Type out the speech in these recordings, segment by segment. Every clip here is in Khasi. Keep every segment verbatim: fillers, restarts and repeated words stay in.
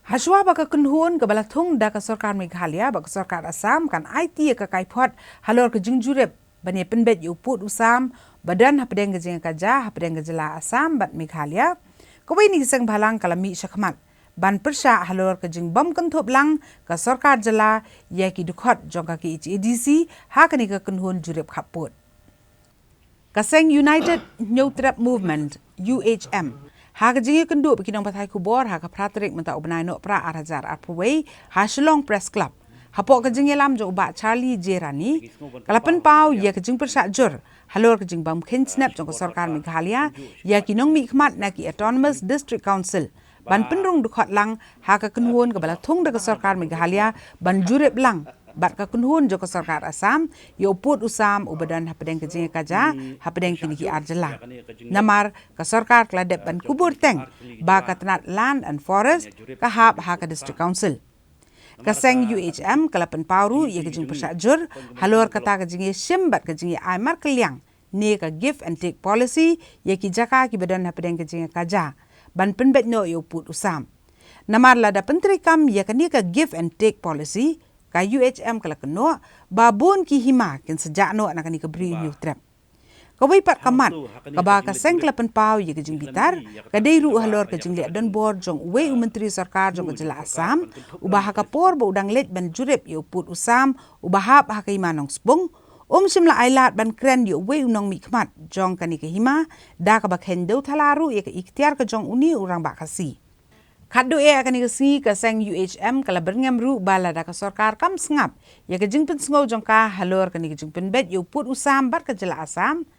Hashwa ba ka kynhun kaba la thung da ka sorkar Meghalaya bad ka sorkar Assam kan aiti ïa ka kaiphod halor ka jingjurip ban ïa pynbeit ïa u pud u sam ba don hapdeng ka jingïakajia hapdeng ka jylla Assam bad Meghalaya, kawei na ki seng bhalang ka la mih shakhmat ban pyrshah halor ka jingbym kynthup lang ka sorkar jylla ïa ki dkhot jong ka KHADC ha kane ka kynhun jurip khappud. Ka seng United Hynñiewtrep Movement, U H M, ha ka jingïakynduh bad ki nongpathai khubor ha ka phra tarik mynta u bnai Nohprah ar hajar arphew wei ha Shillong Press Club, hapoh ka jingïalam jong u Bah Charlie J Rani, ka la pynpaw ïa ka jingpyrshah jur halor ka jingbym kheiñ snep jong ka sorkar Meghalaya ïa ki nongmihkhmat na ki Autonomous District Council ban pynrung dkhot lang ha ka kynhun kaba la thung da ka sorkar Meghalaya ban jurip lang bad ka kynhun jong ka sorkar Assam ïa u pud u sam uba don hapdeng ka jingïakajia hapdeng kine ki ar jylla. Namar ka sorkar ka la dep ban kubur teng ba ka tnat Land and Forest ka hap ha ka District Council. Ka seng U H M ka la pynpaw ruh ïa ka jingpyrshah jur halor kata ka jingïashim bad ka jingïa-ai markylliang ne ka give and take policy ïa ki jaka kiba don hapdeng ka jingïakajia ban pynbeit noh ïa u pud u sam. Namar lada pyntreikam ïa kane ka give and take policy, ka U H M ka la kynnoh ba bun ki hima kin sa jah noh na kane ka Bri U Hynñiewtrep. Kawei pat ka mat kaba ka seng ka la pynpaw ïa ka jingbitar ka dei ruh halor ka jingleh donbor jong uwei u myntri sorkar jong ka jylla Assam, uba ha ka por ba u dang leit ban jurip ïa u pud u sam uba hap ha ka Hima Nongspung, um shym la ailad ban kren ïa uwei u nongmihkhmat jong kane ka hima da kaba kheiñ dewthala ruh ïa ka iktiar ka jong une u rangbah Khasi. Khatduh eh ha kane ka sngi ka seng U H M ka la byrngem ruh ba lada ka sorkar kam sngap ïa ka jingpynsngew jong ka halor kane ka jingpynbeit ïa u pud u sam bad ka jylla Assam,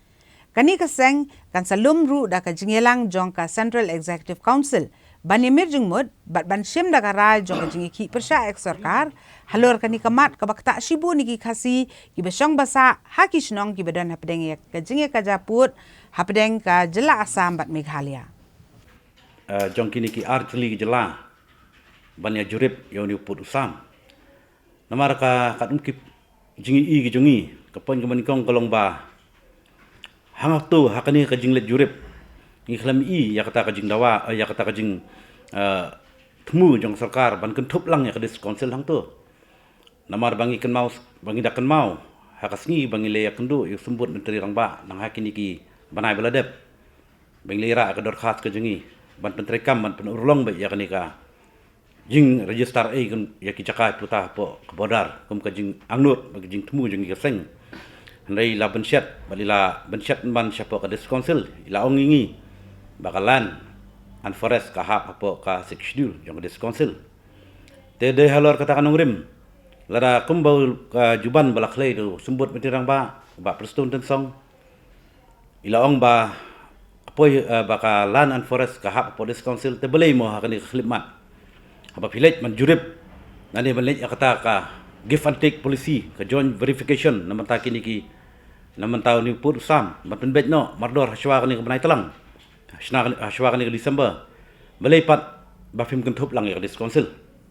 kane ka seng kan sa lum ruh da ka jingïalang jong ka Central Executive Council ban ïamir jingmut bad ban shim da ka rai jong ka jingïakhih pyrshah ïa ka sorkar halor kane ka mat kaba ktah shibun ïa ki Khasi kiba shong ba sah ha ki shnong kiba don hapdeng ïa ka jingïakajia pud hapdeng ka jylla Assam bad Meghalaya. Eh, jong kine ki ar tylli ki jylla ban ïa jurip ïa une u pud u sam. Namar ka kat um ki jingïohi ki jong ngi, ka point kaba nyngkong ka long ba hangto ha kane ka jingleit jurip ngi khlem ïohi ïa kata ka jingdawa, eh, ïa kata ka jing, eh, thmu jong ka sorkar ban kynthup lang ïa ka District Council hangto. Namar ba ngi kynmaw, ba ngi da kynmaw ha ka sngi ba ngi la ïakynduh ïa u Symbud Myntri Rangbah nang ha kine ki bnai ba la dep, ba ngi la ïarah ka dorkhas ka jong ngi ban pyntreikam ban pynurlong beit ïa kane ka jingregister ei ïa ki jaka puta hapoh ka border kum ka jingangnud bad ka jingthmu jong ngi ka seng. Hynrei i la bynshet bad i la bynshet ban shapoh ka District Council, i la ong ïa ngi ba ka Land and Forest ka hap hapoh ka Sixth Schedule jong ka District Council. Te dei halor kata ka nongrim, lada kumba ka juban ba la khlei da u Symbud Myntri Rangbah, Bah Prestone Tynsong, i la ong ba ka poi, eh, ba ka Land and Forest ka hap hapoh District Council, te balei mo ha kane ka khyllipmat haba phi leit ban jurip, lane ban leit ïa kata ka give and take policy, ka joint verification na bynta kine ki, na bynta une u pud u sam ban pynbeit noh mardor hashwa kane ka bnai Tlang, hashna kane, hashwa kane ka December, balei pat ba phim kynthup lang ïa ka District Council?